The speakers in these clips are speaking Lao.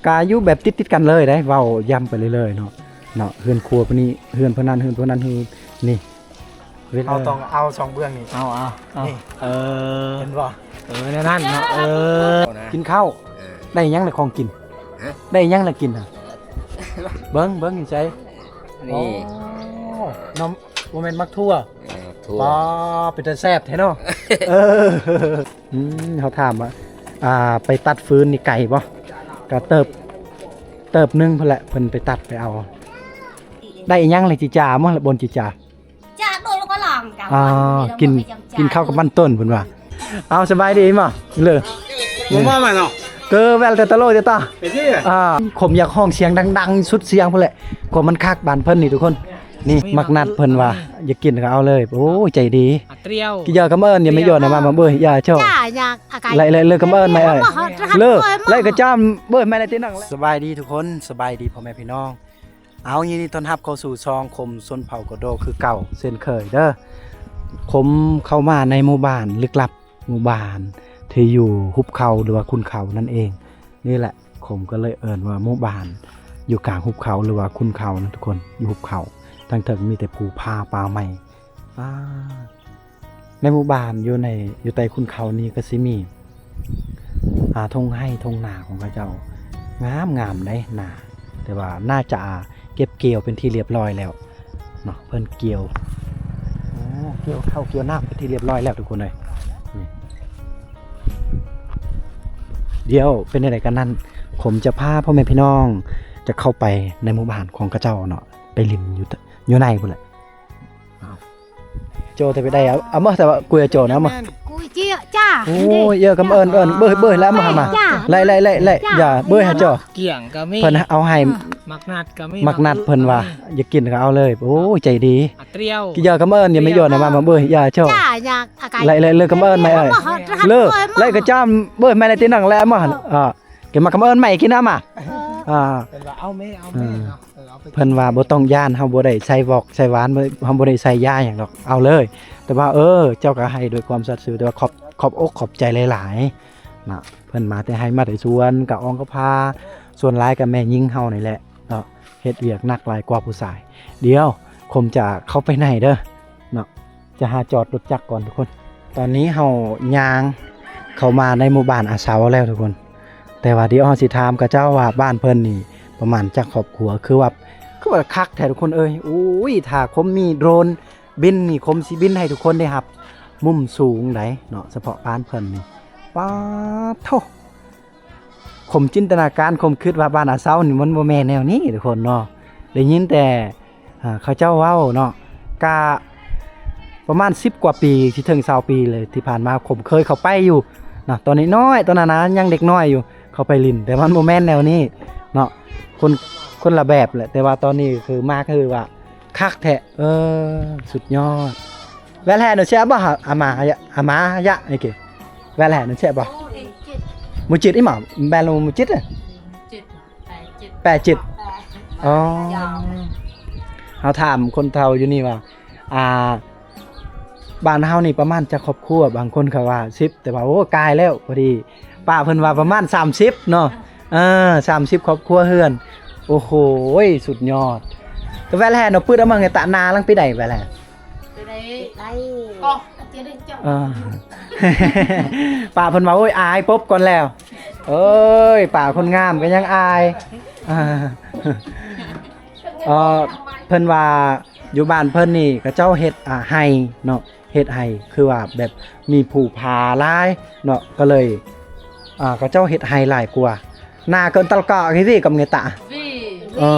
ກະຢູ່ແບບຕິດໆກັນເລີຍເດ້ ເວົ້າຢ້ຳໄປເລື້ອຍໆເນາະ ເນາະ ເຮືອນຄົວຜູ້ນີ້ ເຮືອນຜູ້ນັ້ນ ເຮືອນຜູ້ນັ້ນ ເຮືອນນີ້ ເຮົາຕ້ອງເອົາສອງເບື້ອງນີ້ ເອົາ ເອົາ ເອົາ ນີ້ ເອີ ເຫັນບໍ່? ເອີ ແນວນັ້ນເນາະ ເອີ ກິນເຂົ້າ ເອີ ໄດ້ຫຍັງລະຂອງກິນ? ຮະ? ໄດ້ຫຍັງລະກິນຫັ້ນ? ເບິ່ງ ເບິ່ງຢູ່ໃສ? ນີ້ ໂອ້ ໜໍ່ ບໍ່ແມ່ນໝາກຖົ່ວ ເອີ ຫາກຖົ່ວ ປ້າ ເປັນຕາແຊບແທ້ເນາະ ເອີ ອືມ ເຮົາຖາມວ່າ ອ່າ ໄປຕັດຟືນນີ້ໄກບໍ່? ກະເຕີບ ເຕີບໜຶ່ງພຸ້ນແຫຼະ ເພິ່ນໄປຕັດໄປເອົາ ໄດ້ອີ່ຫຍັງລະຈິຈາ ບໍ່ລະບ່ອນຈິຈາ ຈາໂດນກໍລອງກັນ ອ່າ ກິນ ກິນເຂົ້າກັບມັນຕົ້ນເພິ່ນວ່າ ເອົາ ສະບາຍດີບໍ່ເລີ ບໍ່ມາແມ່ນເນາະ ເກີແວວແຕ່ຕະໂລແຕ່ຕາ ເປັນທີ່ ອ່າ ຂົມຢາກຮ້ອງສຽງດັງໆສຸດສຽງພຸ້ນແຫຼະ ຄວາມມັນຄັກບ້ານເພິ່ນນີ້ທຸກຄົນ ນີ້ ມັກນັດເພິ່ນວ່າຢາກກິນກໍເອົາເລີຍ ໂອ້ຍ ໃຈດີ ກິນຢາກຳເອີ້ນ ຢ່າມາຢອນມາເບິ່ງເບິ່ງ ຢ່າໂຊ ໄລ່ເລີກຳເອີ້ນໄມ້ເອີຍ ເລີ ໄລ່ກະຈາມເບິ່ງໄມ້ແລ້ວຕິໜັງ ສະບາຍດີທຸກຄົນ ສະບາຍດີພໍ່ແມ່ພີ່ນ້ອງ ເອົາ ຍິນດີຕ້ອນຮັບເຂົ້າສູ່ຊ່ອງຄົມຊົນເຜົ່າກະໂດຄືເກົ່າເຊັ່ນເຄີຍເດີ ຄົມເຂົ້າມາໃນໝູ່ບ້ານລຶກລັບ ໝູ່ບ້ານທີ່ຢູ່ຫຸບເຂົາ ຫຼືວ່າຂຸນເຂົານັ້ນເອງ ນີ້ແຫຼະ ຂົມກໍເລີຍເອີ້ນວ່າໝູ່ບ້ານຢູ່ກາງຫຸບເຂົາ ຫຼືວ່າຂຸນເຂົານະທຸກຄົນ ຢູ່ຫຸບເຂົາ ທາງເທິງມີແຕ່ພູຜາປ່າໄມ້ ອາ ໃນໝູ່ບ້ານຢູ່ໃນ ຢູ່ໃຕ້ຂຸນເຂົານີ້ກໍຊິມີ ອາ ທົ່ງໄຮ່ທົ່ງນາຂອງເຂົາເຈົ້າ ງາມໆເດ້ນາ ແຕ່ວ່າໜ້າຈະເກັບກ່ຽວເປັນທີ່ລຽບຮ້ອຍແລ້ວເນາະ ເພິ່ນກ່ຽວ ໂອ້ ກ່ຽວເຂົ້າກ່ຽວນ້ຳເປັນທີ່ລຽບຮ້ອຍແລ້ວທຸກຄົນເອີຍ ນີ້ ດຽວເປັນຈັ່ງໃດກັນນັ້ນ ຜົມຈະພາພໍ່ແມ່ພີ່ນ້ອງຈະເຂົ້າໄປໃນໝູ່ບ້ານຂອງເຂົາເຈົ້າເນາະ ໄປຫຼິ້ນຢູ່ ຢູ່ໃນພຸ້ນແຫຼະ ໂຈ ແຕ່ໄປໄດ້ ເອົາ ເອົາມາ ແຕ່ວ່າກຸຍໂຈນະ ເອົາມາ ກຸຍເຈຍຈ້າ ໂອ້ຍ ເອີ ກຳເອີ້ນ ເອີ້ນ ເບີຍ ເບີຍ ແລ້ວມາ ມາ ໄລ່ ໄລ່ ໄລ່ ໄລ່ ຢ່າ ເບີຍຫາໂຈ ກ່ຽງກໍມີ ເພິ່ນເອົາໃຫ້ ມັກນັດກໍມີ ມັກນັດເພິ່ນວ່າ ຢາກກິນກໍເອົາເລີຍ ໂອ້ຍ ໃຈດີ ກິນຢາກຳເອີ້ນ ຢ່າມາຢອນມາ ມາ ເບີຍ ຢ່າໂຈ ໄລ່ ໄລ່ ເລີກຳເອີ້ນ ໄມ້ເອີຍ ເລີ ໄລ່ກະຈາມ ເບີຍ ໄມ້ໄລ່ຕິໜັງ ແລ້ວມາ ເອີ ເກັບມາກຳເອີ້ນໃໝ່ກິນນຳ ອ່າ ເພິ່ນວ່າເອົາແມ່ ເອົາແມ່ເນາະ ເອີ ເອົາໄປ ເພິ່ນວ່າບໍ່ຕ້ອງຢ້ານ ເຮົາບໍ່ໄດ້ໃສ່ວອກໃສ່ຫວານ ເຮົາບໍ່ໄດ້ໃສ່ຢາຫຍັງດອກ ເອົາເລີຍ ແຕ່ວ່າ ເອີ ເຈົ້າກໍໃຫ້ດ້ວຍຄວາມສັດຊື່ ແຕ່ວ່າຂອບ ຂອບອົກຂອບໃຈຫຼາຍໆນະ ເພິ່ນມາແຕ່ໄຮ່ມາແຕ່ສວນ ກະອອງກະພາ ສ່ວນຫຼາຍກະແມ່ຍິງເຮົານີ້ແຫຼະເນາະ ເຮັດວຽກໜັກຫຼາຍກວ່າຜູ້ຊາຍ ດຽວ ຂົມຈະເຂົ້າໄປໃນເດີ ເນາະ ຈະຫາຈອດລົດຈັກກ່ອນທຸກຄົນ ຕອນນີ້ເຮົາຍ່າງເຂົ້າມາໃນໝູ່ບ້ານອາເຊົາແລ້ວທຸກຄົນ ແຕ່ວ່າດຽວເຮົາຊິຖາມເຂົາເຈົ້າວ່າບ້ານເພິ່ນນີ້ປະມານຈັກຄອບຄົວ ຄືວ່າ ຄືວ່າຄັກແທ້ທຸກຄົນເອີຍ ໂອ້ຍ ຖ້າຄົມມີໂດຣນບິນນີ້ ຄົມຊິບິນໃຫ້ທຸກຄົນໄດ້ຮັບມຸມສູງໃດເນາະ ສະເພາະບ້ານເພິ່ນນີ້ ປາດໂທ້ ຂົມຈິນຕະນາການ ຂົມຄິດວ່າບ້ານອາເຊົານີ້ມັນບໍ່ແມ່ນແນວນີ້ທຸກຄົນເນາະ ໄດ້ຍິນແຕ່ ເຂົາເຈົ້າເວົ້າເນາະ ກະປະມານສິບກວ່າປີ ຊິເຖິງຊາວປີເລີຍ ທີ່ຜ່ານມາ ຂົມເຄີຍເຂົ້າໄປຢູ່ເນາະ ຕອນນ້ອຍໆ ຕອນນັ້ນນະຍັງເດັກນ້ອຍຢູ່ ເຂົ້າໄປຫຼິ້ນ ແຕ່ມັນບໍ່ແມ່ນແນວນີ້ເນາະ ຄົນ ຄົນລະແບບແຫຼະ ແຕ່ວ່າຕອນນີ້ຄືມາຄືວ່າ ຄັກແທ້ ເອີ ສຸດຍອດ ແວະແລ້ວເນາະ ແຊະບໍ່ ອາມາ ອາມາ ຍະ ເອເກ ແວະແລ້ວເນາະ ແຊະບໍ່ ມຸຈິດ ອີ່ໝໍ ແບນລະມຸຈິດ ແປດເຈັດ ອໍ ເຮົາຖາມຄົນເຖົ້າຢູ່ນີ້ວ່າ ອ່າ ບ້ານເຮົານີ້ປະມານຈັກຄອບຄົວ ບາງຄົນເຂົາວ່າສິບ ແຕ່ວ່າ ໂອ້ ກາຍແລ້ວ ພໍດີປ້າເພິ່ນວ່າປະມານສາມສິບເນາະ ເອີ ສາມສິບຄອບຄົວເຮືອນ ໂອ້ໂຫ ສຸດຍອດ ກະແວ່ນແລ້ວເນາະ ປຶດອອກມາ ຕາໜ້າຫຼັງປີໃດແວ່ນແລ້ວ ໄດ້ ເອີ ປ້າເພິ່ນວ່າ ໂອ້ຍ ອາຍ ປົບກ່ອນແລ້ວ ເອີຍ ປ້າຄົນງາມກໍຍັງອາຍ ເອີ ເອີ ເພິ່ນວ່າ ຢູ່ບ້ານເພິ່ນນີ້ເຂົາເຈົ້າເຮັດ ອ່າ ໄຮ່ເນາະ ເຮັດໄຮ່ ຄືວ່າແບບມີພູຜາຫຼາຍເນາະ ກໍເລີຍ ອ່າ ເຂົາເຈົ້າເຮັດໄຮ່ຫຼາຍກວ່າ ນາເກີນຕະກະ ເວ ກັບເງຕະ ເອີ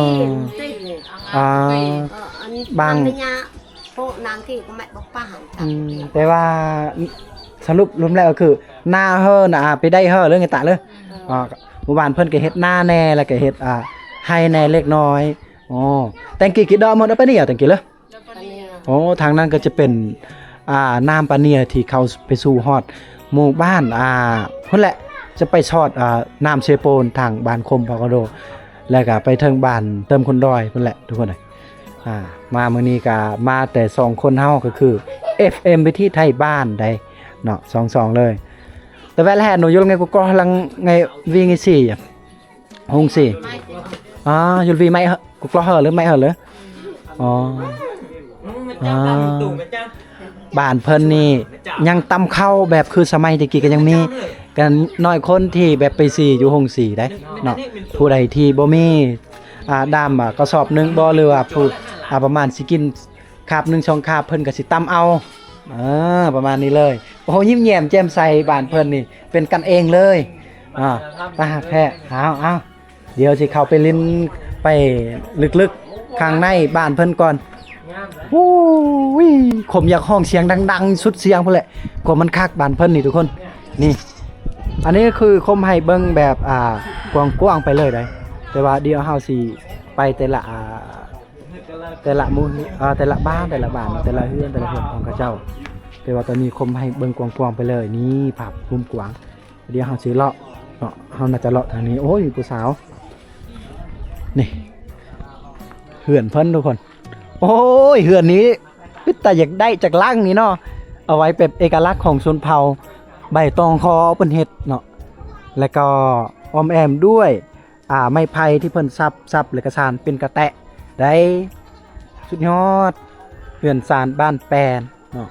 ອ່າ ບາງ ອືມ ແຕ່ວ່າສະຫຼຸບລວມແລ້ວກໍຄື ນາເຮີນະ ອາ ໄປໄດ້ເຮີເລີຍ ເງຕະເລີຍ ອືມ ອ່າ ໝູ່ບ້ານເພິ່ນກໍເຮັດນາແດ່ ແລ້ວກໍເຮັດ ອ່າ ໄຮ່ແດ່ເລັກນ້ອຍ ອໍ ແຕງກີ້ກິດດອກໝົດ ເອົາໄປນີ້ ແຕງກີ້ເລີຍ ໂອ້ ທາງນັ້ນກໍຈະເປັນ ອ່າ ນ້ຳປາເນຍທີ່ເຂົ້າໄປສູ່ຮອດໝູ່ບ້ານ ອ່າ ພຸ້ນແຫຼະ ຈະໄປຊອດ ອ່າ ນ້ຳເຊໂປນ ທາງບ້ານຄົມ ພະກະໂດ ແລ້ວກໍໄປເທິງບ້ານເຕີມຄົນດອຍພຸ້ນແຫຼະທຸກຄົນເອີຍ ອ່າ ມາມື້ນີ້ກໍມາແຕ່ສອງຄົນເຮົາ ກໍຄື ເອັຟເອັມ ວິຖີໄທບ້ານໃດເນາະ ສອງສອງເລີຍ ແຕ່ແວ່ນແລ້ວເນາະ ຢູ່ລະໄງ ກໍກໍລະໄງ ວີງອີຊີ ໂຮງສີ ອ່າ ຢູ່ວີໄມ້ ກຸກລໍເຮີ ຫຼືໄມ້ເຮີ ຫຼື ອໍ ອ່າ ບ້ານເພິ່ນນີ້ຍັງຕຳເຂົ້າແບບຄືສະໄໝແຕ່ກີ້ກໍຍັງມີ ກໍນ້ອຍຄົນທີ່ແບບໄປສີຢູ່ໂຮງສີໄດ໋ເນາະ. ຜູ້ໃດທີ່ບໍ່ມີ ອ່າ ດາມ ອ່າ ກະສອບໜຶ່ງບໍ່ ຫຼືວ່າຜູ້ ອ່າ ປະມານຊິກິນຄາບໜຶ່ງສອງຄາບ ເພິ່ນກໍຊິຕຳເອົາ ເອີ ປະມານນີ້ເລີຍ. ໂອ້ ຍິ້ມແຍ້ມແຈ່ມໃສ ບ້ານເພິ່ນນີ້ເປັນກັນເອງເລີຍ ອ່າ ຕາຮັກແທ້. ເອົາ ເອົາ ດຽວຊິເຂົ້າໄປຫຼິ້ນໄປລຶກໆ ຂ້າງໃນບ້ານເພິ່ນກ່ອນ. ໂອ້ຍ ຄົມຢາກຮ້ອງສຽງດັງໆ ສຸດສຽງພຸ້ນແຫຼະ ຄວາມມັນຄັກບ້ານເພິ່ນນີ້ທຸກຄົນ. ນີ້ ອັນນີ້ຄືຄົມໃຫ້ເບິ່ງແບບ ອ່າ ກວ້າງໆ ໄປເລີຍໄດ໋ ແຕ່ວ່າດຽວເຮົາຊິໄປແຕ່ລະ ອ່າ ແຕ່ລະໝູ່ ເອີ ແຕ່ລະບ້ານ ແຕ່ລະບ້ານ ແຕ່ລະເຮືອນ ແຕ່ລະເຮືອນຂອງເຂົາເຈົ້າ. ແຕ່ວ່າຕອນນີ້ຄົມໃຫ້ເບິ່ງກວ້າງໆ ໄປເລີຍ ນີ້ພາບມຸມກວ້າງ. ດຽວເຮົາຊິເລາະເນາະ ເຮົາໜ້າຈະເລາະທາງນີ້. ໂອ້ຍ ຜູ້ສາວ ນີ້ ເຮືອນເພິ່ນທຸກຄົນ. ໂອ້ຍ ເຮືອນນີ້ເປັນຕາຢາກໄດ້ຈັກຫຼັງນີ້ເນາະ ເອົາໄວ້ແບບເອກະລັກຂອງຊົນເຜົ່າ ໃບຕອງຄໍເພິ່ນເຮັດເນາະ ແລ້ວກໍອ້ອມແອ້ມດ້ວຍ ອ່າ ໄມ້ໄຜ່ທີ່ເພິ່ນສັບ ສັບແລ້ວກໍສານເປັນກະແຕະໄດ້. ສຸດຍອດ ເຮືອນຊານບ້ານແປນເນາະ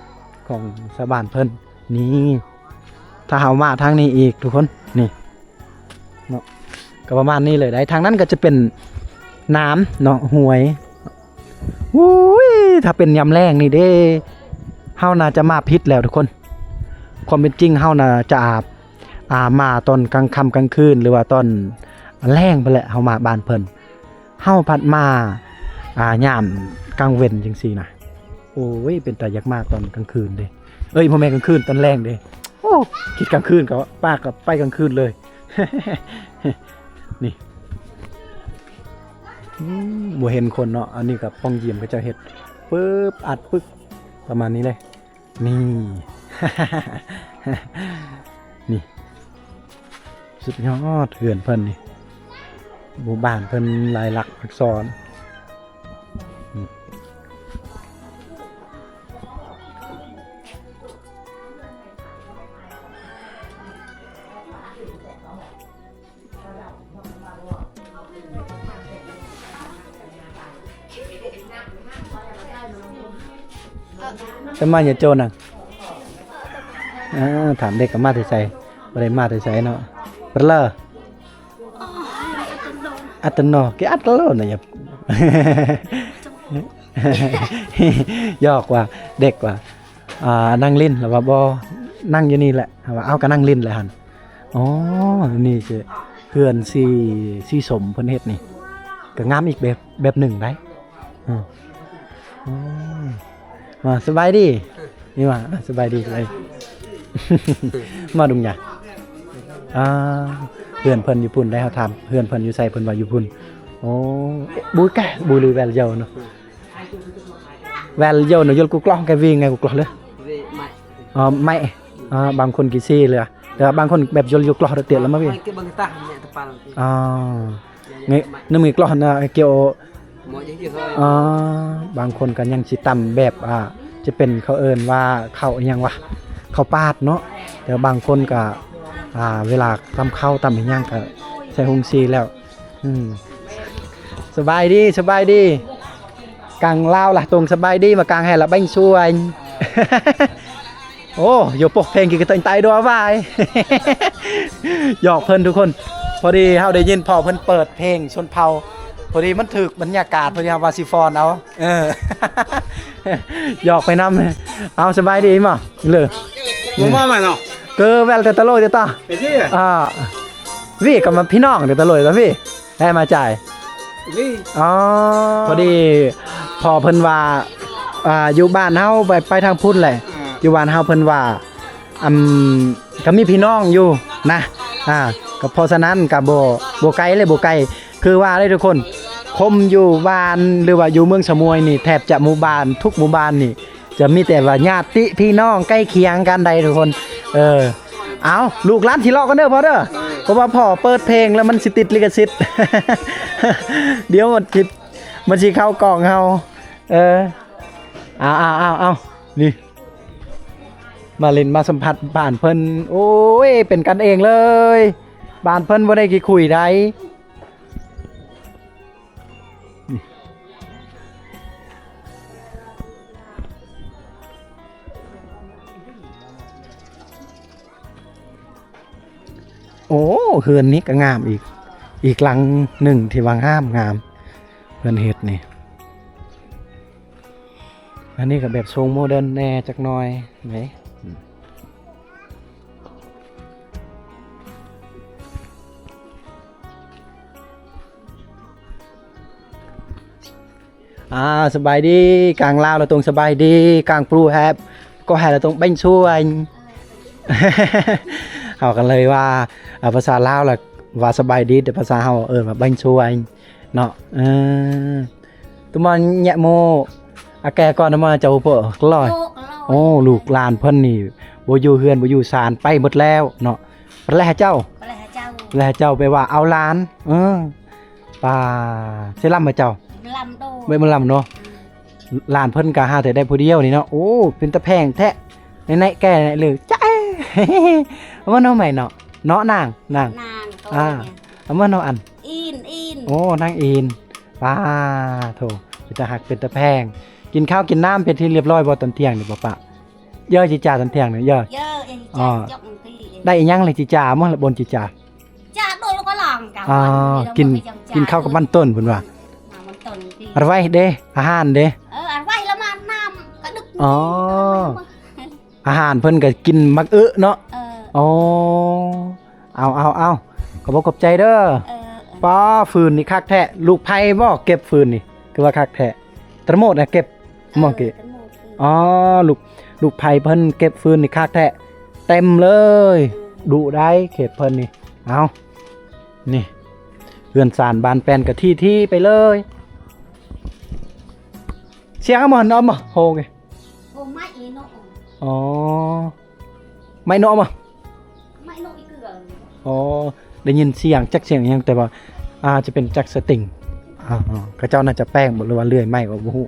ຂອງຊາວບ້ານເພິ່ນ. ນີ້ ຖ້າເຮົາມາທາງນີ້ອີກທຸກຄົນ ນີ້ເນາະ ກໍປະມານນີ້ເລີຍໄດ໋. ທາງນັ້ນກໍຈະເປັນນ້ຳເນາະ ຫ້ວຍ. ໂອ້ຍ ຖ້າເປັນຍາມແລ້ງນີ້ເດ້ ເຮົາໜ້າຈະມາຜິດແລ້ວທຸກຄົນ. ຄວາມເປັນຈິງເຮົາໜ້າຈະ ອ່າ ມາຕອນກາງຄ່ຳກາງຄືນ ຫຼືວ່າຕອນແລງພຸ້ນແຫຼະ ເຮົາມາບ້ານເພິ່ນ. ເຮົາພັດມາ ອ່າ ຍາມກາງເວັນຈັ່ງຊີ້ນະ. ໂອ້ຍ ເປັນຕາຢາກມາຕອນກາງຄືນເດ້ ເອີຍ ບໍ່ແມ່ນກາງຄືນ ຕອນແລງເດ້. ໂອ້ ຄິດກາງຄືນກໍປາກກໍໄປກາງຄືນເລີຍ. ນີ້ ອືມ ບໍ່ເຫັນຄົນເນາະ. ອັນນີ້ກໍປ່ອງຢ້ຽມເຂົາເຈົ້າເຮັດ ປຶບ ອັດປຶກ ປະມານນີ້ເລີຍ. ນີ້ ນີ້ ສຸດຍອດເຮືອນເພິ່ນນີ້ ໝູ່ບ້ານເພິ່ນລາຍລັກອັກສອນ. ເປັນມາຫຍັງໂຈນນະ? ອ່າ ຖາມເດັກວ່າມາແຕ່ໃສ? ບໍ່ໄດ້ມາແຕ່ໃສເນາະ. ເປີດເລີ ອັດຕະໂນ ເກອັດຕະໂລນະ ຢອກວ່າ ເດັກວ່າ ອ່າ ນັ່ງຫຼິ້ນ ລະວ່າ ບໍ່ ນັ່ງຢູ່ນີ້ແຫຼະ. ເຮົາວ່າ ເອົ້າ ກະນັ່ງຫຼິ້ນແຫຼະຫັ້ນ. ອໍ ນີ້ຊິເຮືອນສີ ສີສົ້ມເພິ່ນເຮັດນີ້ ກະງາມອີກແບບ ແບບໜຶ່ງໄດ໋. ອືມ ອືມ ມາ ສະບາຍດີ ນີ້ວ່າ ສະບາຍດີ ສະບາຍ ມາດຸງຫຍັງ? ອ່າ ເຮືອນເພິ່ນຢູ່ພຸ້ນໄດ໋. ເຮົາຖາມເຮືອນເພິ່ນຢູ່ໃສ ເພິ່ນວ່າຢູ່ພຸ້ນ. ໂອ້ ບູແກ ບູຫຼືແວລເຍົາເນາະ. ແວລເຍົາເນາະ ຢົນກຸກລັອກ ແກວີໄງ ກຸກລັອກເລີຍ. ອໍ ໄມ້ ອ່າ ບາງຄົນກິເຊເລີຍ ແຕ່ວ່າບາງຄົນແບບຢົນຢູ່ກລໍເຕີລະມາເວ. ອໍ ນີ້ ໜຶ່ງມີກລໍນະ ກຽວ ອໍ ບາງຄົນກໍຍັງຊິຕຳແບບ ອ່າ ຈະເປັນ ເຂົາເອີ້ນວ່າເຂົ້າອີ່ຫຍັງວະ ເຂົ້າປາດເນາະ. ແຕ່ວ່າບາງຄົນກໍ ອ່າ ເວລາຕຳເຂົ້າຕຳອີ່ຫຍັງກໍໃສ່ໂຮງສີແລ້ວ. ອືມ ສະບາຍດີ ສະບາຍດີ. ກາງລາວລະຕົງສະບາຍດີ ມາກາງແຫ່ລະແບ່ງຊ່ວຍ. ໂອ້ ໂຍໂປະເພງກິກະເຕັງໄຕໂດວາຍ. ຫຍອກເພິ່ນທຸກຄົນ. ພໍດີເຮົາໄດ້ຍິນພໍ່ເພິ່ນເປີດເພງຊົນເຜົ່າ ພໍດີມັນຖືກບັນຍາກາດ ພໍດີເຮົາວ່າຊິຟ້ອນເອົາ. ເອີ ຫຍອກໄປນຳ. ເອົາ ສະບາຍດີໝໍ ເລີ ບໍ່ມາມາເນາະ. ເກີແວລແຕ່ຕະໂລຍແຕ່ຕາ ເປັນທີ່ ອ່າ ວີກໍມາພີ່ນ້ອງແຕ່ຕະໂລຍຕາວີ ແລ້ວມາຈ່າຍ. ອໍ ພໍດີພໍ່ເພິ່ນວ່າ ອ່າ ຢູ່ບ້ານເຮົາໄປ ໄປທາງພຸ້ນແຫຼະ. ຢູ່ບ້ານເຮົາເພິ່ນວ່າ ອຳ ກໍມີພີ່ນ້ອງຢູ່ນະ. ອ່າ ກໍເພາະສະນັ້ນກໍບໍ່ ບໍ່ໄກເລີຍ ບໍ່ໄກ. ຄືວ່າເລີຍທຸກຄົນ ຄົມຢູ່ບ້ານ ຫຼືວ່າຢູ່ເມືອງສະໝວຍນີ້ ແທບຈະໝູ່ບ້ານ ທຸກໝູ່ບ້ານນີ້ ຈະມີແຕ່ວ່າຍາດຕິພີ່ນ້ອງໃກ້ຄຽງກັນໄດ໋ທຸກຄົນ. ເອີ ເອົາ ລູກຫຼານຊິເລາະກັນເດີພໍ່ເດີ ເພາະວ່າພໍ່ເປີດເພງແລ້ວມັນຊິຕິດລິຂະສິດ. ດຽວມັນຊິ ມັນຊິເຂົ້າກ້ອງເຮົາ. ເອີ ເອົາ ເອົາ ເອົາ ເອົາ ນີ້ ມາຫຼິ້ນມາສຳຜັດບ້ານເພິ່ນ. ໂອ້ຍ ເປັນກັນເອງເລີຍ ບ້ານເພິ່ນບໍ່ໄດ້ຂີ້ຂຸຍໃດ. ໂອ້ ເຮືອນນີ້ກໍງາມອີກ ອີກຫຼັງໜຶ່ງທີ່ວ່າງາມໆ ເພິ່ນເຮັດນີ້. ອັນນີ້ກໍແບບຊົງໂມເດີນແດ່ຈັກໜ່ອຍເດ້. ອ່າ ສະບາຍດີ ກາງລາວລະຕ້ອງສະບາຍດີ ກາງປຣູແຮບ ກໍໃຫ້ລະຕ້ອງເບັງຊວຍ. ເຮົາກໍເລີຍວ່າ ອ່າ ພາສາລາວລະວ່າສະບາຍດີ ແຕ່ພາສາເຮົາເອີ້ນວ່າເບັງຊວຍເນາະ. ເອີ ຕຸມອນແຍະໂມ ອາແກກ່ອນມາເຈົ້າເປີກລອຍ. ໂອ້ ລູກຫຼານເພິ່ນນີ້ບໍ່ຢູ່ເຮືອນບໍ່ຢູ່ຊານ ໄປໝົດແລ້ວເນາະ. ປະແລະເຈົ້າ ປະແລະເຈົ້າ ປະແລະເຈົ້າ ແປວ່າເອົາຫຼານ. ເອີ ປາ ເຊລຳບໍ່ເຈົ້າ? ລຳໂດ ເບິ່ງລຳເນາະ. ຫຼານເພິ່ນກະຫາແຕ່ໄດ້ຜູ້ດຽວນີ້ເນາະ. ໂອ້ ເປັນຕາແພງແທ້ ໃນໆແກ່ໃນເລີຍ ຈ້າ ເອົາມາເນາະ ໃໝ່ເນາະ ເນາະ ນາງ ນາງ ນາງ ອ່າ ເອົາມາເນາະ ອັນ ອີນ ອີນ. ໂອ້ ນາງອີນ ປາໂທ ເປັນຕາຮັກ ເປັນຕາແພງ. ກິນຂ້າວກິນນ້ຳເປັນທີ່ລຽບຮ້ອຍບໍ່ຕອນທ່ຽງນີ້ ປ້າ? ເຢີ ຈິຈາຕອນທ່ຽງນີ້ ເຢີ ເຢີ ເອີ ຈິຈາ ອໍ ຈົກມັນຕີ ໄດ້ອີຫຍັງລະຈິຈາ ມື້ລະບົນຈິຈາ ຈາໂດນລະກໍລອງກະ ອ່າ ກິນ ກິນເຂົ້າກັບມັນຕົ້ນເພິ່ນວ່າ ມັນຕົ້ນຕີ ອັນໄວ້ເດ້ ອາຫານເດ້ ເອີ ອັນໄວ້ລະມານ້ຳກະດຶກ ອໍ ອາຫານເພິ່ນກະກິນໝາກອຶເນາະ ເອີ ອໍ ເອົາ ເອົາ ເອົາ ຂອບອົກຂອບໃຈເດີ ເອີ ເອີ ປ້າ ຟືນນີ້ຄັກແທ້ ລູກໃຜບໍ່ເກັບຟືນນີ້ ຄືວ່າຄັກແທ້ ຕະໂມດນະເກັບ ເອີ ໝໍເກະ ຕະໂມດ ອໍ ລູກ ລູກໃຜເພິ່ນເກັບຟືນນີ້ຄັກແທ້ ເຕັມເລີຍ ອືມ ດຸໄດ໋ເຂດເພິ່ນນີ້. ເອົາ ນີ້ ເຮືອນຊານບ້ານແປ້ນກະທີ່ໆໄປເລີຍ ສຽງອະໝໍນອມໂຮເກ ໂອ ໄມ້ເນາະ ອໍ ໄມ້ເນາະມາ ໄມ້ເນາະອີເກືອ ອໍ ໄດ້ຍິນສຽງຈັກສຽງຫຍັງ ແຕ່ວ່າອາດຈະເປັນຈັກສະຕິງ ອ່າ ເຂົາເຈົ້າໜ້າຈະແປງບໍ່ ຫຼືວ່າເລື່ອຍໄມ້ບໍ່ ບໍ່ຮູ້.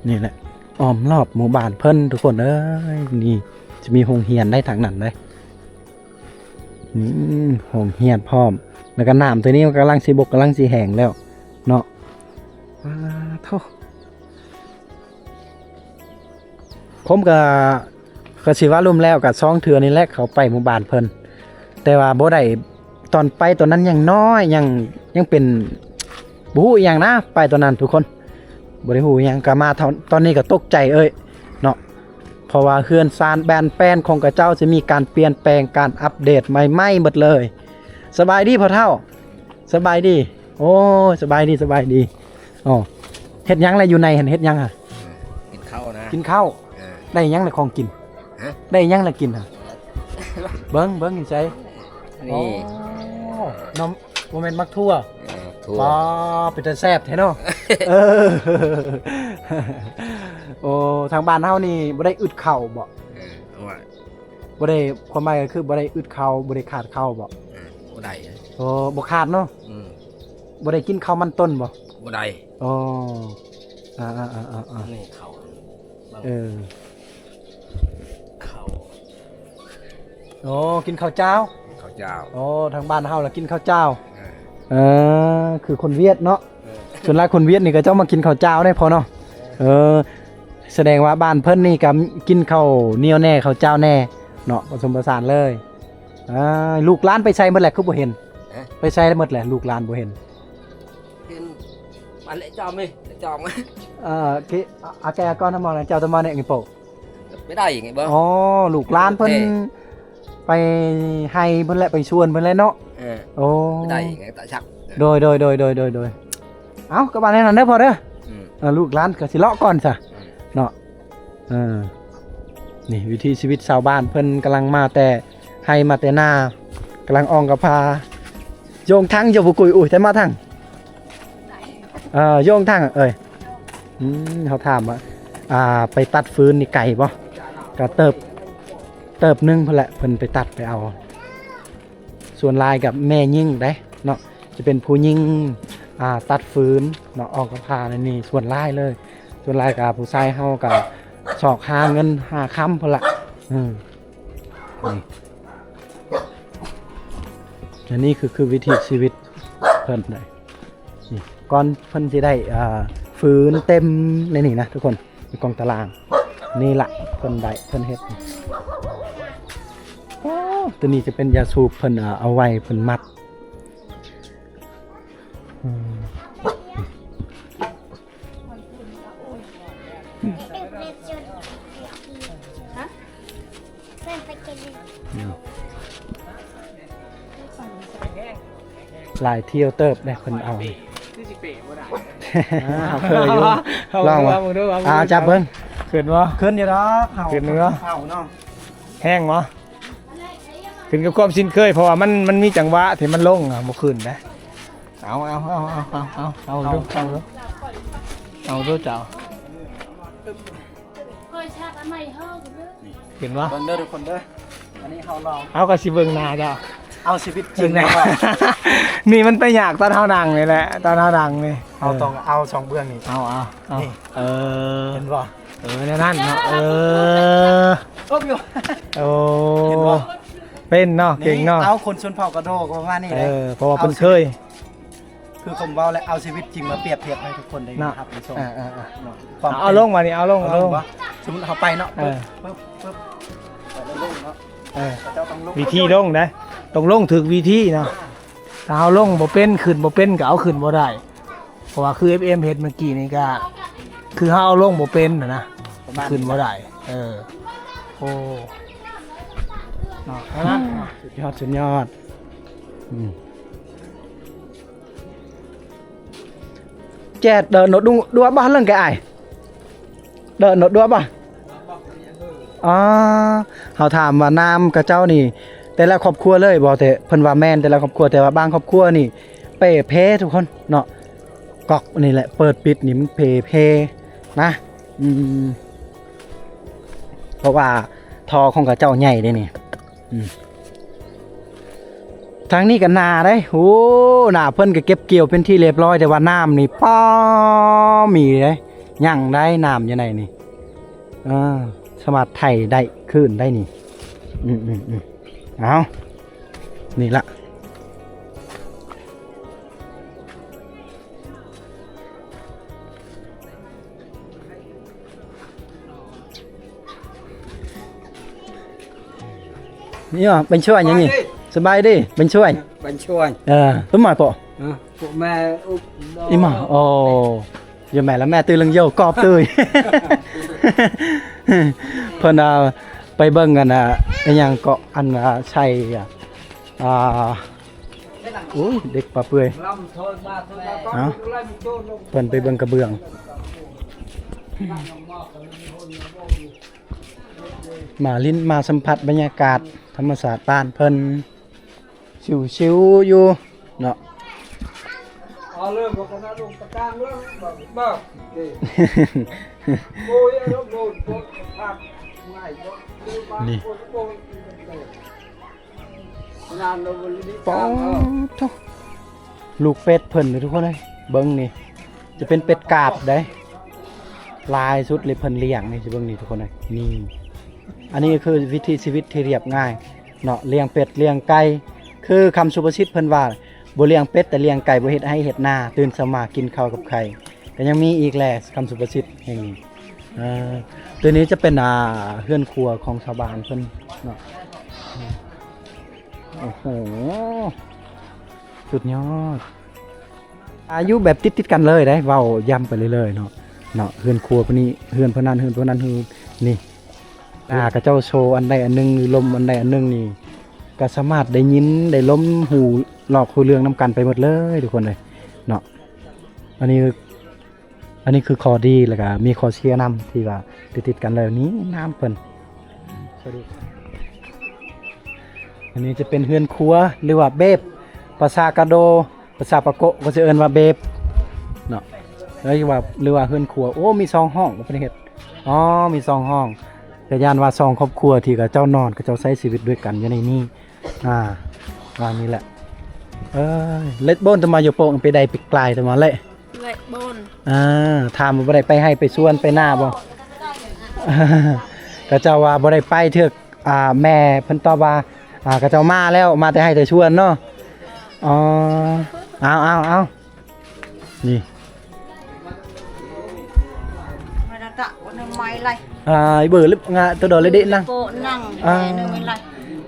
ນີ້ແຫຼະ ອ້ອມຮອບໝູ່ບ້ານເພິ່ນທຸກຄົນເອີຍ ນີ້ຈະມີໂຮງຮຽນໄດ້ທາງນັ້ນເດ້ ນີ້ໂຮງຮຽນພ້ອມ ແລ້ວກໍນ້ຳຕົວນີ້ມັນກຳລັງຊິບົກ ກຳລັງຊິແຫ້ງແລ້ວເນາະ ປາໂທ. ຜົມກະ ກະຊິວ່າລວມແລ້ວກະສອງເທື່ອນີ້ແຫຼະ ເຂົ້າໄປໝູ່ບ້ານເພິ່ນ ແຕ່ວ່າບໍ່ໄດ້ ຕອນໄປຕອນນັ້ນຍັງນ້ອຍ ຍັງ ຍັງເປັນ ບໍ່ຮູ້ອີ່ຫຍັງນະ ໄປຕອນນັ້ນທຸກຄົນ ບໍ່ໄດ້ຮູ້ອີ່ຫຍັງ ກະມາຕອນ ຕອນນີ້ກະຕົກໃຈເອີຍເນາະ ເພາະວ່າເຮືອນຊານບ້ານແປ້ນຂອງເຂົາເຈົ້າຈະມີການປ່ຽນແປງ ການອັບເດດໃໝ່ໆໝົດເລີຍ. ສະບາຍດີພໍ່ເຖົ້າ ສະບາຍດີ ໂອ້ຍ ສະບາຍດີ ສະບາຍດີ. ອໍ ເຮັດຫຍັງລະ ຢູ່ໃນຫັ້ນເຮັດຫຍັງຫະ? ກິນເຂົ້ານະ ກິນເຂົ້າ ເອີ ໄດ້ຫຍັງລະຂອງກິນ? ຮະ? ໄດ້ຫຍັງລະກິນຫະ? ເບິ່ງ ເບິ່ງຢູ່ໃສ? ນີ້ ອໍ ໜໍ່ ບໍ່ແມ່ນໝາກຖົ່ວ ເອີ ຖົ່ວ ອໍ ເປັນຕາແຊບແທ້ເນາະ ເອີ ໂອ້ ທາງບ້ານເຮົານີ້ບໍ່ໄດ້ອຶດເຂົ້າບໍ? ເອີ ບໍ່ໄດ້ ຄວາມໝາຍກໍຄືບໍ່ໄດ້ອຶດເຂົ້າ ບໍ່ໄດ້ຂາດເຂົ້າບໍ? ເອີ ບໍ່ໄດ້ ໂອ້ ບໍ່ຂາດເນາະ ອືມ ບໍ່ໄດ້ກິນເຂົ້າມັນຕົ້ນບໍ? ບໍ່ໄດ້ ອໍ ອ່າໆໆໆ ນີ້ເຂົ້າ ເອີ ເຂົ້າ ໂອ້ ກິນເຂົ້າຈ້າວ ເຂົ້າຈ້າວ ໂອ້ ທາງບ້ານເຮົາລະກິນເຂົ້າຈ້າວ ເອີ ເອີ ຄືຄົນຫວຽດເນາະ ເອີ ສ່ວນຫຼາຍຄົນຫວຽດນີ້ເຂົາເຈົ້າມາກິນເຂົ້າຈ້າວເດ້ພໍ່ເນາະ ເອີ ສະແດງວ່າບ້ານເພິ່ນນີ້ກໍກິນເຂົ້າໜຽວແດ່ ເຂົ້າຈ້າວແດ່ເນາະ ປະສົມປະສານເລີຍ. ອ່າ ລູກຫຼານໄປໃສໝົດແຫຼະ ຄືບໍ່ເຫັນ? ຮະ? ໄປໃສໝົດແຫຼະ ລູກຫຼານບໍ່ເຫັນ? ເຫັນ ອັນເລະຈອມນີ້ ເລະຈອມ ເອີ ເຄ ອາ ອາແກກ່ອນນະມອງນະ ເຈົ້າຕະມາແນະນີ້ໂປ ໄປໄດ້ໄງເບິ່ງ ອໍ ລູກຫຼານເພິ່ນ ເອີ ໄປໄຮ່ເພິ່ນແຫຼະ ໄປສວນເພິ່ນແຫຼະເນາະ ເອີ ໂອ້ ໄປໄດ້ໄງຕາຊັກ ໂດຍ ໂດຍ ໂດຍ ເອົ້າ ກໍວ່າແນວນັ້ນເດີພໍ່ເດີ ອືມ ເອີ ລູກຫຼານກໍຊິເລາະກ່ອນຊະ ອືມ ເນາະ ເອີ ນີ້ວິຖີຊີວິດຊາວບ້ານເພິ່ນກຳລັງມາແຕ່ໄຮ່ມາແຕ່ນາ ກຳລັງອ່ອງກະພາ ໂຍງທັງ ໂຍບຸກຸຍ ອຸ້ຍ ແຕ່ມາທັງ ເອີ ໂຍງທັງເອີຍ ອືມ ເຮົາຖາມວ່າ ອ່າ ໄປຕັດຟືນນີ້ໄກບໍ່? ກະເຕີບ ເຕີບໜຶ່ງພຸ້ນແຫຼະ ເພິ່ນໄປຕັດໄປເອົາ ສ່ວນຫຼາຍກັບແມ່ຍິງເດ້ເນາະ ຈະເປັນຜູ້ຍິງ ອ່າ ຕັດຟືນເນາະ ອ່ອງກະພານີ້ ສ່ວນຫຼາຍເລີຍ ສ່ວນຫຼາຍກະຜູ້ຊາຍເຮົາກະຊອກຫາເງິນຫາຄຳພຸ້ນລະ ເອີ ນີ້ ອັນນີ້ຄື ຄືວິຖີຊີວິດເພິ່ນເດ້ ນີ້ ກ່ອນເພິ່ນຊິໄດ້ ອ່າ ຟືນເຕັມໃນນີ້ນະທຸກຄົນ ໃນກອງຕາລາງ ນີ້ລະ ເພິ່ນໄດ້ ເພິ່ນເຮັດ ໂອ້ ໂຕນີ້ຈະເປັນຢາສູບ ເພິ່ນເອົາໄວ້ ເພິ່ນມັດ ອືມ. ຫຼາຍທ່ຽວເຕີບເດ້ເພິ່ນເອົາ ຄືຊິເປບໍ່ໄດ້ ອ່າ ເຄີຍຢູ່ ລອງເບິ່ງ ລອງເບິ່ງ ອ່າ ຈັບເບິ່ງ ຂຶ້ນບໍ່? ຂຶ້ນຢູ່ດອກ ເຮົາ ຂຶ້ນຢູ່ເນາະ ເຮົາເນາະ ແຮງບໍ່? ຂຶ້ນກັບຄວາມຊິນເຄີຍ ເພາະວ່າມັນ ມັນມີຈັງຫວະທີ່ມັນລົງ ອ່າ ບໍ່ຂຶ້ນເດ້. ເອົາ ເອົາ ເອົາ ເອົາ ເອົາ ເອົາ ເອົາດູ ເອົາດູ ເອົາດູເຈົ້າ ເຫັນບໍ່? ເບິ່ງເດີທຸກຄົນເດີ ອັນນີ້ເຮົາລອງ ເອົາ ກໍຊິເບິ່ງໜ້າເຈົ້າ ເອົາຊີວິດຈິງເນາະ ນີ້ມັນໄປຍາກຕອນເຮົານັ່ງນີ້ແຫຼະ ຕອນເຮົານັ່ງນີ້ ເຮົາຕ້ອງເອົາສອງເບື້ອງນີ້ ເອົາ ເອົາ ເອົາ ນີ້ ເອີ ເຫັນບໍ່? ເອີ ແນວນັ້ນເນາະ ເອີ ໂອ້ ເຫັນບໍ່? ເປັນເນາະ ເກັ່ງເນາະ ເອົາຄົນຊົນເຜົ່າກະໂດກໍປະມານນີ້ ເອີ ເພາະວ່າເພິ່ນເຄີຍ ຄືຄຳເວົ້າແຫຼະ ເອົາຊີວິດຈິງມາປຽບທຽບໃຫ້ທຸກຄົນໄດ້ຮັບໄດ້ຊົມເນາະ ຄວາມ ເອົາລົງມານີ້ ເອົາລົງ ເອົາລົງ ສົມມຸດເຮົາໄປເນາະ ເອີ ປຶບ ປຶບ ໄປລົງເນາະ ເອີ ເຈົ້າຕ້ອງລົງ ວິທີລົງນະ ຕ້ອງລົງຖືກວິທີເນາະ ຖ້າເຮົາລົງບໍ່ເປັນ ຂຶ້ນບໍ່ເປັນ ກໍເອົາຂຶ້ນບໍ່ໄດ້ ເພາະວ່າຄືເອັຟເອັມເຮັດເມື່ອກີ້ນີ້ກໍ ຄືເຮົາເອົາລົງບໍ່ເປັນນະ ຂຶ້ນບໍ່ໄດ້ ເອີ ໂອ້ ເນາະ ສຸດຍອດ ສຸດຍອດ ອືມ. ແຈດເດີໂນດດຸງ ດົວະບໍ່ເລື່ອງແກອ້າຍ ເດີໂນດດົວະບໍ່? ອໍ ເຮົາຖາມວ່ານ້ຳຂະເຈົ້ານີ້ ແຕ່ລະຄອບຄົວເລີຍບໍ່? ແຕ່ເພິ່ນວ່າແມ່ນແຕ່ລະຄອບຄົວ ແຕ່ວ່າບາງຄອບຄົວນີ້ເປ່ເພທຸກຄົນເນາະ ກອກນີ້ແຫຼະ ເປີດປິດນີ້ມັນເພເພນະ ອືມ ເພາະວ່າທໍ່ຂອງຂະເຈົ້າໃຫຍ່ເດ້ນີ້ ອືມ ທາງນີ້ກໍນາເດ້ ໂອ້ ນາ ເພິ່ນກໍເກັບກ່ຽວເປັນທີ່ລຽບຮ້ອຍ ແຕ່ວ່ານ້ຳນີ້ ປ້າ ມີເດ້ ຍັງໄດ້ນ້ຳຢູ່ໃນນີ້ ເອີ ສາມາດໄຖໄດ້ຄືນໄດ້ນີ້ ອືມໆໆ ເອົາ ນີ້ລະ. ນີ້ຫວາ ເປັນຊ່ວຍຫຍັງນີ້? ສະບາຍດີ ເປັນຊ່ວຍ ເປັນຊ່ວຍ ເອີ ຕົ້ນໄມ້ເປາະ ເອີ ພວກແມ່ອຸບ ອີ່ໝໍ ໂອ້ ຢູ່ແມ່ລະແມ່ຕື່ນເລື່ອງໂຍກອບຕຸ້ຍ ເພິ່ນ ອ່າ ໄປເບິ່ງ ອັນ ອ່າ ອີ່ຫຍັງເກາະ ອັນ ອ່າ ໃສ່ ອ່າ ໂອ້ຍ ເດັກປາເປືອຍ ເອົາ ເພິ່ນໄປເບິ່ງກະເບື້ອງ ມາຫຼິ້ນມາສຳຜັດບັນຍາກາດທຳມະຊາດບ້ານເພິ່ນ ຊິວໆຢູ່ເນາະ ນີ້. ປາດໂທ້ ລູກເປັດເພິ່ນນີ້ທຸກຄົນເອີຍ ເບິ່ງນີ້ ຈະເປັນເປັດກາບເດ້ ຫຼາຍສຸດເລີຍເພິ່ນລ້ຽງນີ້ ຊິເບິ່ງນີ້ທຸກຄົນເອີຍ ນີ້ ອັນນີ້ຄືວິຖີຊີວິດທີ່ລຽບງ່າຍເນາະ ລ້ຽງເປັດລ້ຽງໄກ່ ຄືຄຳສຸພາສິດເພິ່ນວ່າ ບໍ່ລ້ຽງເປັດແຕ່ລ້ຽງໄກ່ ບໍ່ເຮັດໄຮ່ເຮັດນາ ຕື່ນເຊົ້າມາກິນເຂົ້າກັບໄຂ່ ກໍຍັງມີອີກແຫຼະ ຄຳສຸພາສິດແຫ່ງນີ້ ເອີ ຕົວນີ້ຈະເປັນ ອ່າ ເຮືອນຄົວຂອງຊາວບ້ານເພິ່ນເນາະ ໂອ້ໂຫ ສຸດຍອດ ອາ ຢູ່ແບບຕິດໆກັນເລີຍເດ້ ເວົ້າຢ້ຳໄປເລື້ອຍໆເນາະ ເນາະ ເຮືອນຄົວຜູ້ນີ້ ເຮືອນຜູ້ນັ້ນ ເຮືອນຜູ້ນັ້ນ ເຮືອນນີ້ ນາຂະເຈົ້າໂຊອັນໃດອັນໜຶ່ງ ຫຼື ລົມອັນໃດອັນໜຶ່ງນີ້ ກໍສາມາດໄດ້ຍິນ ໄດ້ລົມ ຮູ້ລອກຮູ້ເລື່ອງນຳກັນໄປໝົດເລີຍທຸກຄົນເອີຍເນາະ ອັນນີ້ ອັນນີ້ຄືຂໍ້ດີ ແລ້ວກະມີຂໍ້ເສຍນຳ ທີ່ວ່າຕິດໆກັນເລີຍ ນີ້ນ້ຳເພິ່ນ ອັນນີ້ຈະເປັນເຮືອນຄົວ ຫຼືວ່າເບບ ພາສາກະໂດ ພາສາປາໂກະກໍຈະເອີ້ນວ່າເບບເນາະ ຫຼືວ່າ ຫຼືວ່າເຮືອນຄົວ ໂອ້ ມີສອງຫ້ອງ ບໍ່ໄດ້ເຮັດ ອໍ ມີສອງຫ້ອງ ກະຢ້ານວ່າສອງຄອບຄົວທີ່ເຂົາເຈົ້ານອນ ເຂົາເຈົ້າໃຊ້ຊີວິດດ້ວຍກັນຢູ່ໃນນີ້ ອ່າ ວ່ານີ້ແຫຼະ ເອີຍ ເລັດໂບນຕະມາໂຍໂປງ ໄປໄດ້ໄປກາຍຕະມາເລະ ເລັດໂບນ ອ່າ ຖາມວ່າບໍ່ໄດ້ໄປໄຮ່ໄປສວນໄປນາບໍ່? ເຂົາເຈົ້າວ່າບໍ່ໄດ້ໄປເທື່ອ ອ່າ ແມ່ເພິ່ນຕອບວ່າ ອ່າ ເຂົາເຈົ້າມາແລ້ວ ມາແຕ່ໄຮ່ແຕ່ສວນເນາະ ອໍ ເອົາ ເອົາ ເອົາ ນີ້ ມາຕະ ໄມ້ໄລ່ ອ່າ ເບີເລັບງາ ໂຕດອເລເດະນັ່ງ ໂປະນັ່ງ ອ່າ ແມ່ນ ເອີ ເວລາ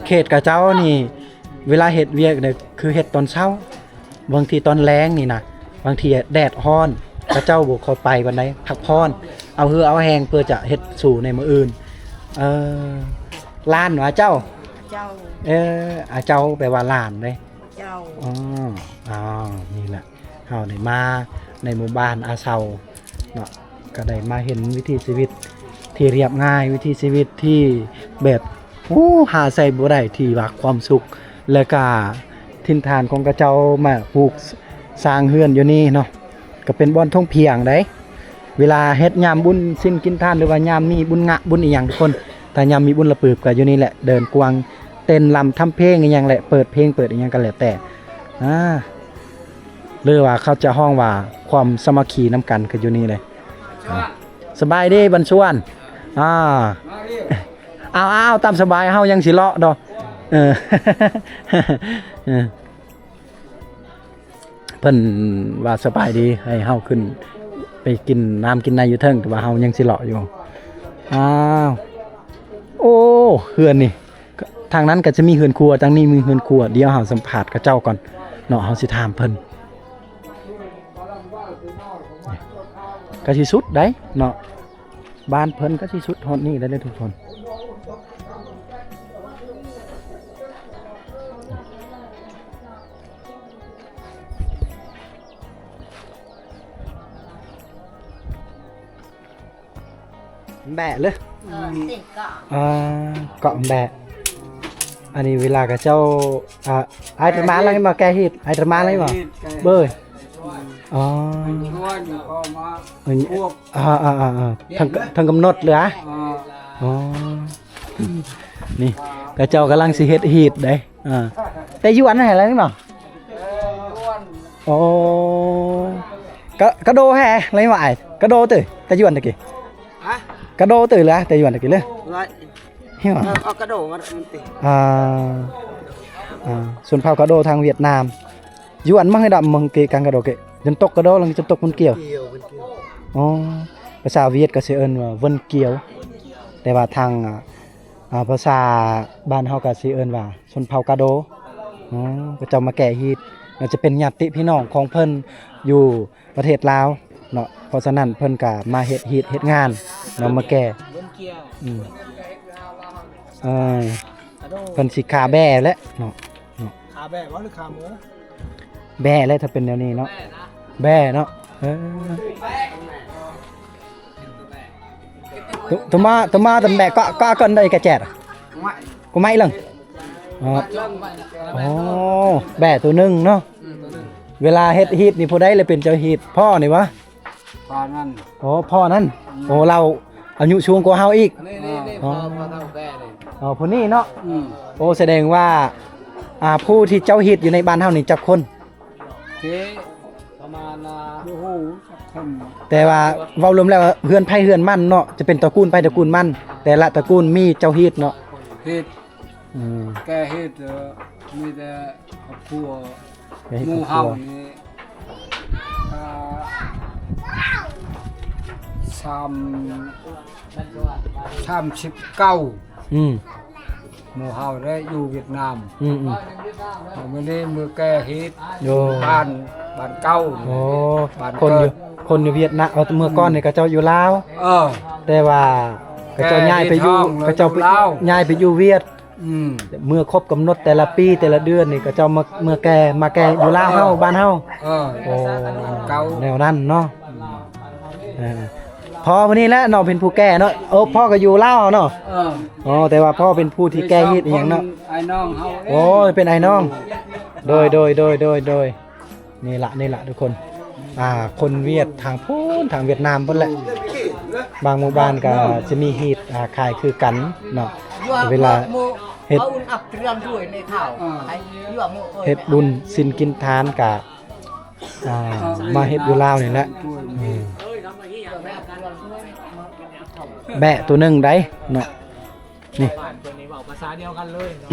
ເຂດຂະເຈົ້ານີ້ ເວລາເຮັດວຽກນີ້ ຄືເຮັດຕອນເຊົ້າ ບາງທີຕອນແລງນີ້ນະ ບາງທີແດດຮ້ອນ ຂະເຈົ້າບໍ່ຄ່ອຍໄປປານໃດ ພັກຜ່ອນ ເອົາເຫື່ອເອົາແຮງເພື່ອຈະເຮັດສູ້ໃນມື້ອື່ນ. ເອີ ຫຼານຫວາເຈົ້າ? ເຈົ້າ ເອີ ອາເຈົ້າແປວ່າຫຼານເດ້. ເຈົ້າ ອໍ ອາ ນີ້ແຫຼະ ເຮົາໄດ້ມາໃນໝູ່ບ້ານອາເຊົາເນາະ ກໍໄດ້ມາເຫັນວິຖີຊີວິດທີ່ລຽບງ່າຍ ວິຖີຊີວິດທີ່ແບບ ໂອ້ ຫາໃສ່ບໍ່ໄດ້ ທີ່ວ່າຄວາມສຸກ ແລະກະຖິ່ນຖານຂອງເຂົາເຈົ້າມາປູກສ້າງເຮືອນຢູ່ນີ້ເນາະ ກໍເປັນບ່ອນທົ່ງພຽງໃດ໋ ເວລາເຮັດຍາມບຸນສິນກິນທານ ຫຼືວ່າຍາມມີບຸນງະບຸນອີ່ຫຍັງທຸກຄົນ ຖ້າຍາມມີບຸນລະປຶບກໍຢູ່ນີ້ແຫຼະ ເດີນກວາງເຕັ້ນລຳທຳເພງອີ່ຫຍັງແຫຼະ ເປີດເພງເປີດອີ່ຫຍັງກໍແລ້ວແຕ່ ອາ ຫຼືວ່າເຂົາຈະຮ້ອງວ່າຄວາມສາມັກຄີນຳກັນກໍຢູ່ນີ້ເລີຍ. ອາ ສະບາຍດີບັນຊວນ ອາ ເອົາໆ ຕາມສະບາຍ ເຮົາຍັງຊິເລາະດອກ ເອີ ເອີ. ເພິ່ນວ່າສະບາຍດີ ໃຫ້ເຮົາຂຶ້ນໄປກິນນ້ຳກິນໃນຢູ່ເທິງ ແຕ່ວ່າເຮົາຍັງຊິເລາະຢູ່. ອ້າວ ໂອ້ ເຮືອນນີ້ ທາງນັ້ນກໍຈະມີເຮືອນຄົວ ທາງນີ້ມີເຮືອນຄົວ. ດຽວເຮົາສຳພາດເຂົາເຈົ້າກ່ອນເນາະ ເຮົາຊິຖາມເພິ່ນ. ກໍຊິສຸດໃດ໋ເນາະ ບ້ານເພິ່ນກໍຊິສຸດຮອດນີ້ແລ້ວເດ້ທຸກຄົນ. ແບະເລີຍ ເອີ ເກາະ ເກາະແບະ. ອັນນີ້ເວລາເຂົາເຈົ້າ ອາ ອ້າຍຕະມານແລ້ວມາແກ່ຮີດ ອ້າຍຕະມານແລ້ວບໍ່ ແກ່ຮີດ ເບີຍ ອໍ ຊວນກໍມາ ເອີ ອາໆໆໆ ທັງ ທັງກຳນົດເລີຍ ເອີ ອໍ ນີ້ ເຂົາເຈົ້າກຳລັງຊິເຮັດຮີດເດ້. ອ່າ ແຕ່ຢວນຫັ້ນແຫຼະເນາະ ໂອ້ ກະ ກະໂດແຮ ໄລວ່າອ້າຍ ກະໂດເຕີ ແຕ່ຢວນຕະກີ້ ຮະ ກະໂດເຕີລະ ແຕ່ຢວນຕະກີ້ເລີຍ ເອີ ເອົາກະໂດມາ ອ່າ ອ່າ ຊົນເຜົ່າກະໂດທາງຫວຽດນາມ ຢວນມາໃຫ້ດຳມັງເກກັງກະໂດເກ ຈົນຕົກກະໂດ ແລ້ວຈົນຕົກມັນກ່ຽວ ອໍ ພາສາຫວຽດກໍຊິເອີ້ນວ່າ Vân Kiều ແຕ່ວ່າທາງ ອ່າ ພາສາບ້ານເຮົາກໍຊິເອີ້ນວ່າ ຊົນເຜົ່າກາໂດ. ອໍ ເຂົາເຈົ້າມາແກ່ຮີດ ກໍຈະເປັນຍາດຕິພີ່ນ້ອງຂອງເພິ່ນຢູ່ປະເທດລາວເນາະ ເພາະສະນັ້ນເພິ່ນກໍມາເຮັດຮີດເຮັດງານເນາະ ມາແກ່ ອືມ ເອີ ເພິ່ນຊິຂ້າແບ້ແຫຼະເນາະ ເນາະ ຂ້າແບ້ບໍ່ ຫຼືຂ້າໝູ? ແບ້ແຫຼະ ຖ້າເປັນແນວນີ້ເນາະ ແບ້ເນາະ ເອີ ໂຕມາ ໂຕມາ ໂຕແບະ ເກາະ ເກາະກ່ອນໄດ້ກະແຈດ ກຸໄມເລິງ ອໍ ໂອ້ ແບະໂຕໜຶ່ງເນາະ ເວລາເຮັດຮີດນີ້ ຜູ້ໃດລະເປັນເຈົ້າຮີດ ພໍ່ນີ້ຫວາ? ພໍ່ນັ້ນ ໂອ້ ພໍ່ນັ້ນ ອືມ ໂອ້ ລາວອາຍຸສູງກວ່າເຮົາອີກ ນີ້ໆໆ ອໍ ພໍ່ ພໍ່ເຖົ້າແກ່ນີ້ ອໍ ຜູ້ນີ້ເນາະ ອືມ ໂອ້ ສະແດງວ່າ ອ່າ ຜູ້ທີ່ເຈົ້າຮີດຢູ່ໃນບ້ານເຮົານີ້ຈັກຄົນ? ເອີ ປະມານ ອ່າ ບໍ່ຮູ້ຈັກຄົນ ແຕ່ວ່າເວົ້າລວມແລ້ວເຮືອນໃຜເຮືອນມັນເນາະ ຈະເປັນຕະກູນໃຜຕະກູນມັນ ແຕ່ລະຕະກູນມີເຈົ້າຮີດເນາະ ຮີດ ອືມ ແກ່ຮີດ ເອີ ມີແຕ່ຄອບຄົວ ແກ່ຮີດ ໝູ່ເຮົານີ້ ອ່າ ສາມ ສາມສິບເກົ້າ ອືມ ໝູ່ເຮົາໄດ້ຢູ່ຫວຽດນາມ ອືມໆ ມື້ນີ້ມື້ແກ່ຮີດ ໂອ້ ບ້ານ ບ້ານເກົ່າ ໂອ້ ບ້ານ ຄົນຢູ່ ເກີດ ຄົນຢູ່ຫວຽດນາມ ເອົາ ເມື່ອກ່ອນນີ້ເຂົາເຈົ້າຢູ່ລາວ ເອີ ແຕ່ວ່າເຂົາເຈົ້າຍ້າຍໄປຢູ່ ແກ່ຮີດຫ້ອງ ເຂົາເຈົ້າ ຢູ່ລາວ ຍ້າຍໄປຢູ່ຫວຽດ ອືມ ເມື່ອຄົບກຳນົດແຕ່ລະປີແຕ່ລະເດືອນນີ້ ເຂົາເຈົ້າມາ ເມື່ອແກ່ ມາແກ່ຢູ່ລາວເຮົາ ເອີ ບ້ານເຮົາ ເອີ ໂອ້ ເກົ່າ ແນວນັ້ນເນາະ ອືມ ເອີ ພໍ່ຜູ້ນີ້ແຫຼະເນາະ ເປັນຜູ້ແກ່ເນາະ ໂອ້ ພໍ່ກໍຢູ່ລາວເນາະ ເອີ ອໍ ແຕ່ວ່າພໍ່ເປັນຜູ້ທີ່ແກ່ຮີດອີ່ຫຍັງເນາະ ເປັນສອງຄົນ ອ້າຍນ້ອງເຮົາເອງ ໂອ້ ເປັນອ້າຍນ້ອງ ໂດຍ ໂດຍ ໂດຍ ໂດຍ ໂດຍ. ນີ້ລະ ນີ້ລະທຸກຄົນ ອ່າ ຄົນຫວຽດທາງພຸ້ນ ທາງຫວຽດນາມພຸ້ນແຫຼະ ບາງໝູ່ບ້ານກໍຈະມີຮີດ ອ່າ ຂາຍຄືກັນເນາະ ເວລາເຮັດ ເຮັດບຸນສິນກິນທານກະ ອ່າ ມາເຮັດຢູ່ລາວນີ້ແຫຼະ ອືມ ແບະໂຕໜຶ່ງໃດເນາະ ນີ້ ບ້ານເພິ່ນນີ້ເວົ້າພາສາດຽວກັນເລີຍເນາະ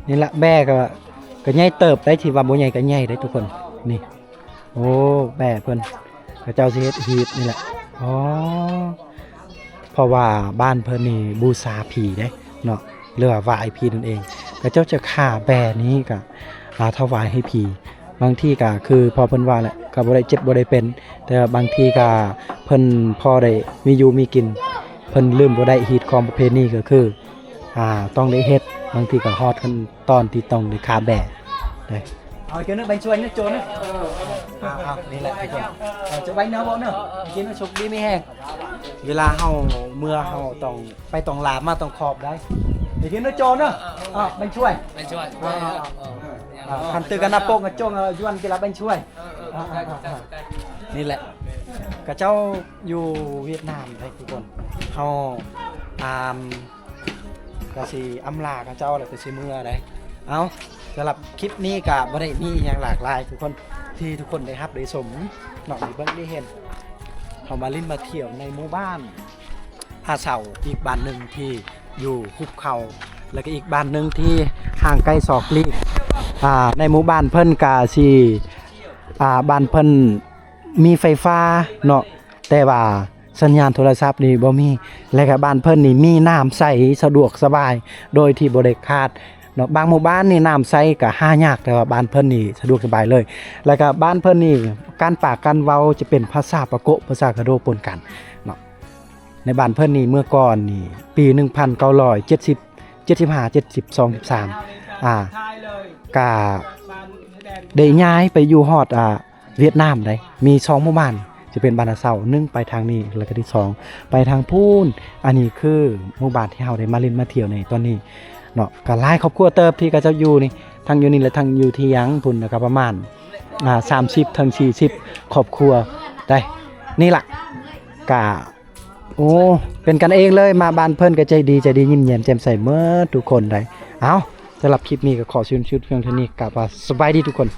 ນີ້ລະ ແບ້ກໍ ກໍໃຫຍ່ເຕີບໄດ໋ ທີ່ວ່າບໍ່ໃຫຍ່ກໍໃຫຍ່ໄດ໋ທຸກຄົນ ນີ້ ໂອ້ ແບ້ເພິ່ນ ເຂົາເຈົ້າຊິເຮັດຮີດນີ້ແຫຼະ ອໍ ເພາະວ່າບ້ານເພິ່ນນີ້ບູຊາຜີເດ້ເນາະ ຫຼືວ່າໄຫວ້ຜີນັ້ນເອງ ເຂົາເຈົ້າຈະຂ້າແບ້ນີ້ກະ ອ່າ ຖວາຍໃຫ້ຜີ. ບາງທີກະຄືພໍ່ເພິ່ນວ່າແຫຼະ ກະບໍ່ໄດ້ເຈັບບໍ່ໄດ້ເປັນ ແຕ່ວ່າບາງທີກະເພິ່ນພໍໄດ້ມີຢູ່ມີກິນ ເພິ່ນລືມບໍ່ໄດ້ ຮີດຄອງປະເພນີກະຄື ອ່າ ຕ້ອງໄດ້ເຮັດ ບາງທີກະຮອດຂັ້ນຕອນທີ່ຕ້ອງໄດ້ຂ້າແບ້ເດ້. ເອົາ ເຈົ້າເນີ ໄປຊ່ວຍເນີ ໂຈເນີ ເອົາ ເອົາ ນີ້ແຫຼະທຸກຄົນ ເອົາ ຈະໄວເນີ ເວົ້າເນີ ໂອເຄເນີ ໂຊກດີມີແຮງ. ເວລາເຮົາເມືອ ເຮົາຕ້ອງໄປຕ້ອງລາມາຕ້ອງຂອບໄດ້ ໂອເຄເນີ ໂຈເນີ ເອົາ ໄປຊ່ວຍ ໄປຊ່ວຍ ເອົາ ເອົາ ເອົາ ຄັນຕື່ກັນນະໂປກ ໂຈ ເອີ ຢວນກິລາ ໄປຊ່ວຍ ເອີ ເອີ ເອີ ເອີ ນີ້ແຫຼະ ເຂົາເຈົ້າຢູ່ຫວຽດນາມເດ້ທຸກຄົນ ເຮົາ ອ່າ ກະຊິອຳລາເຂົາເຈົ້າແລ້ວກະຊິເມືອໄດ໋. ເອົາ ສຳລັບຄລິບນີ້ກະບໍ່ໄດ້ມີອີ່ຫຍັງຫຼາກຫຼາຍທຸກຄົນ ທີ່ທຸກຄົນໄດ້ຮັບໄດ້ຊົມເນາະ ໄດ້ເບິ່ງໄດ້ເຫັນ ເຮົາມາຫຼິ້ນມາທ່ຽວໃນໝູ່ບ້ານ ຜາເສົາ ອີກບ້ານໜຶ່ງທີ່ຢູ່ຫຸບເຂົາ ແລ້ວກະອີກບ້ານໜຶ່ງທີ່ຫ່າງໄກສອກຫຼີກ ອ່າ ໃນໝູ່ບ້ານເພິ່ນກະຊິ ອ່າ ບ້ານເພິ່ນມີໄຟຟ້າເນາະ ແຕ່ວ່າສັນຍານໂທລະສັບນີ້ບໍ່ມີ ແລະກະບ້ານເພິ່ນນີ້ມີນ້ຳໃສສະດວກສະບາຍ ໂດຍທີ່ບໍ່ໄດ້ຂາດເນາະ. ບາງໝູ່ບ້ານນີ້ນ້ຳໃສກະຫາຍາກ ແຕ່ວ່າບ້ານເພິ່ນນີ້ສະດວກສະບາຍເລີຍ ແລະກະບ້ານເພິ່ນນີ້ການປາກການເວົ້າຈະເປັນພາສາປາໂກະ ພາສາກະໂດປົນກັນເນາະ. ໃນບ້ານເພິ່ນນີ້ເມື່ອກ່ອນນີ້ປີໜຶ່ງພັນເກົ້າຮ້ອຍເຈັດສິບ ເຈັດສິບຫ້າ ເຈັດສິບສອງ ເຈັດສິບສາມ ອ່າ ກະໄດ້ຍ້າຍໄປຢູ່ຮອດ ອ່າ ຫວຽດນາມໄດ໋ ມີສອງໝູ່ບ້ານ ຈະເປັນບ້ານນາເຊົາ ໜຶ່ງໄປທາງນີ້ ແລ້ວກະທີ່ສອງໄປທາງພຸ້ນ. ອັນນີ້ຄືໝູ່ບ້ານທີ່ເຮົາໄດ້ມາຫຼິ້ນມາທ່ຽວໃນຕອນນີ້ເນາະ ກະຫຼາຍຄອບຄົວເຕີບທີ່ເຂົາເຈົ້າຢູ່ນີ້ ທັງຢູ່ນີ້ ແລະທັງຢູ່ທຽງພຸ້ນ ກະປະມານ ອ່າ ສາມສິບເຖິງສີ່ສິບຄອບຄົວໄດ໋ ນີ້ລະ ກະ ໂອ້ ເປັນກັນເອງເລີຍ ມາບ້ານເພິ່ນກະໃຈດີ ໃຈດີ ຍິ້ມແຍ້ມແຈ່ມໃສໝົດທຸກຄົນໄດ໋. ເອົາ ສຳລັບຄລິບນີ້ກະຂໍສິ້ນສຸດພຽງເທົ່ານີ້ ກະວ່າສະບາຍດີທຸກຄົນ.